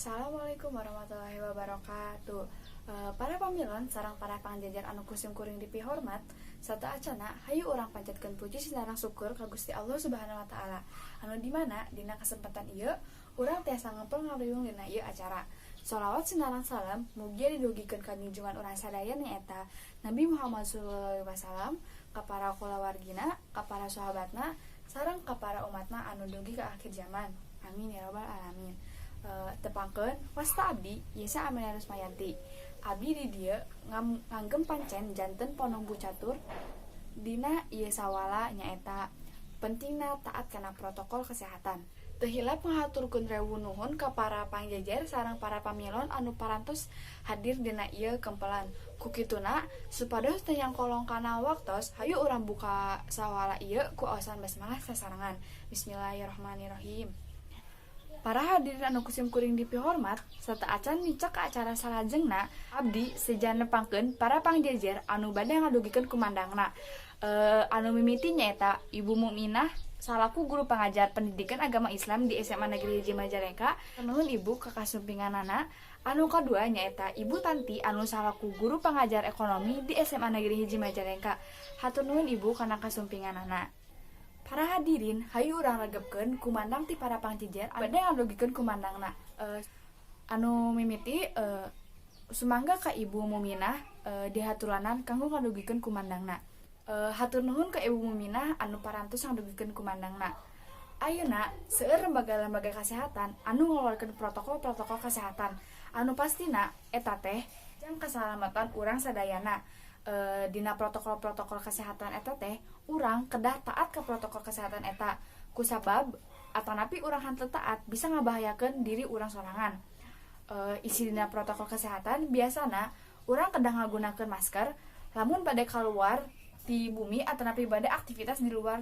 Assalamualaikum warahmatullahi wabarakatuh. Para pamilon sareng para pangjajar anu ku sim kuring dipihormat, sateuacanna hayu urang panjatkeun puji sinareng syukur ka Gusti Allah Subhanahu wa Taala, anu dimana dina kesempatan ieu urang tiasa ngempel ngariung dina ieu acara. Sholawat sinareng salam mugia didugikeun ka junjungan urang sadaya, nyaeta Nabi Muhammad sallallahu alaihi wasallam, ka para kulawargina, ka para sahabatna, sareng ka para umatna anu dugi ka akhir zaman. Amin ya robbal alamin. Tepangkeun, wasta abdi Yesa Amelia Rusmayanti. Abdi di dieu nganggem pancen janten panumbu catur dina ieu sawala, nyaeta pentingna taat kana protokol kesehatan. Teu hilap ngahaturkeun rewu nuhun ka para pangjajar sareng para pamilon anu parantos hadir dina ieu kempelan. Ku kituna, supados teu nyangkolong kana waktos, hayu urang buka sawala ieu ku aosan basmalah sasarengan. Bismillahirrahmanirrahim. Para hadirin anu ku sim kuring dipihormat, sateuacan nincak ka acara salajengna, abdi seja nepangkeun para pangjejer anu bade ngadugikeun kumandangna. Anu mimiti nyaeta Ibu Muminah salaku guru pengajar pendidikan agama Islam di SMA Negeri Hiji Majalengka. Nuhun, Ibu, ka kasumpinganana. Anu kadua nyaeta Ibu Tanti anu salaku guru pengajar ekonomi di SMA Negeri Hiji Majalengka. Hatur nuhun, Ibu, kana kasumpinganana. Para hadirin, hayu urang regepkeun kumandang ti para pangjejer bade ngadugikeun kumandangna. Anu mimiti, sumangga ka Ibu Muminah, dihaturanan kanggo ngadugikeun kumandangna. Hatur nuhun ka Ibu Muminah anu parantos ngadugikeun kumandangna. Ayeuna seueur lembaga-lembaga kesehatan anu ngaluarkeun protokol-protokol kesehatan anu pastina eta teh jang keselamatan urang sadayana. Dina protokol-protokol kesehatan eta teh urang kedah taat ke protokol kesehatan eta, kusabab atanapi urang henteu taat bisa ngabahayakeun diri urang sorangan. Isi dina protokol kesehatan biasana urang kedah ngagunakeun masker lamun bade keluar di bumi atanapi bade aktivitas di luar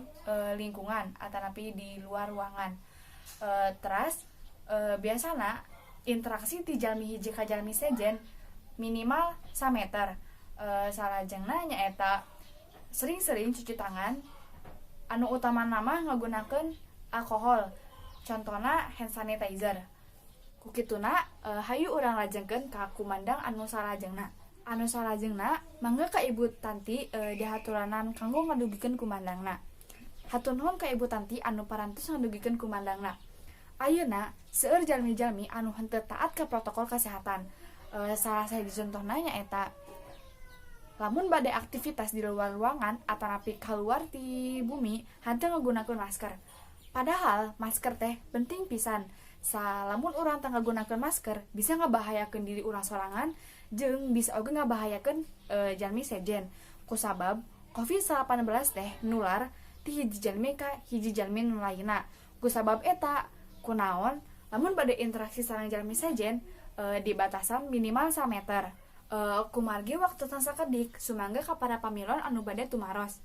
lingkungan atanapi di luar ruangan. Teras biasana interaksi ti jalmi hiji ka jalmi sejen minimal 1 meter. Salajengna nyaeta sering-sering cuci tangan, anu utamana mah ngagunakeun alkohol, contohna hand sanitizer. Ku kituna, hayu urang lajengkeun ka kumandang anu salajengna. Anu salajengna, mangga ka Ibu Tanti, dihaturanan kanggo ngadugikeun kumandangna. Hatur nuhun ka Ibu Tanti anu parantos ngadugikeun kumandangna. Ayeuna seueur jalmi-jalmi anu henteu taat ka protokol kesehatan. Salah sahiji contohna nyaeta lamun bade aktivitas di luar ruangan atanapi keluar ti bumi henteu ngagunakeun masker. Padahal masker teh penting pisan. Lamun urang teu ngagunakeun masker bisa ngabahayakeun diri urang sorangan jeung bisa oge ngabahayakeun jalmi sejen. Kusabab COVID-19 teh nular ti hiji jalmi ka hiji jalmi nu lainna. Kusabab eta, kunaon lamun bade interaksi sareng jalmi sejen di batasan minimal 1 meter. Kumargi waktu sakedik, sumangga ka para pamilon anu bade tumaros.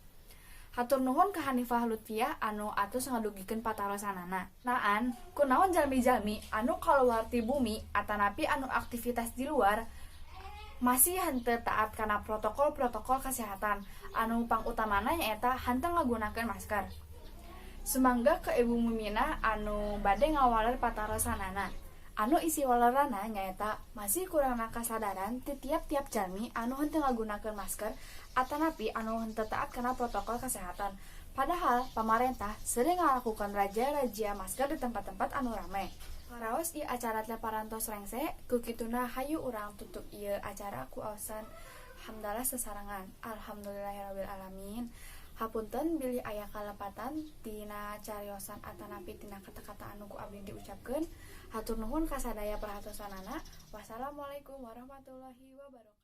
Hatur nuhun ka Hanifah Lutfiah anu atos ngadugikeun patarosanana. Naan, kunaon jalmi-jalmi anu kaluar ti bumi atanapi anu aktivitas di luar masih henteu taat kana protokol-protokol kesehatan, anu pangutamana nyaeta henteu ngagunakeun masker? Sumangga ke Ibu Muminah anu bade ngawaler patarosanana. Anu isi walerana nyaeta masih kurangna kasadaran ti tiap-tiap jalmi anu henteu ngagunakeun masker atanapi anu henteu taat kana protokol kesehatan. Padahal pamarentah sering ngalakukan razia-razia masker di tempat-tempat anu rame. Karaos ieu acara teh parantos rengse, ku kituna hayu urang tutup ieu acara ku aosan hamdalah sasarengan. Alhamdulillahirabbil alamin. Hapunten bilih aya kalepatan tina cariosan atanapi tina kata-kata anu ku abdi diucapkeun. Hatur nuhun ka sadaya perhatosanana. Wassalamualaikum warahmatullahi wabarakatuh.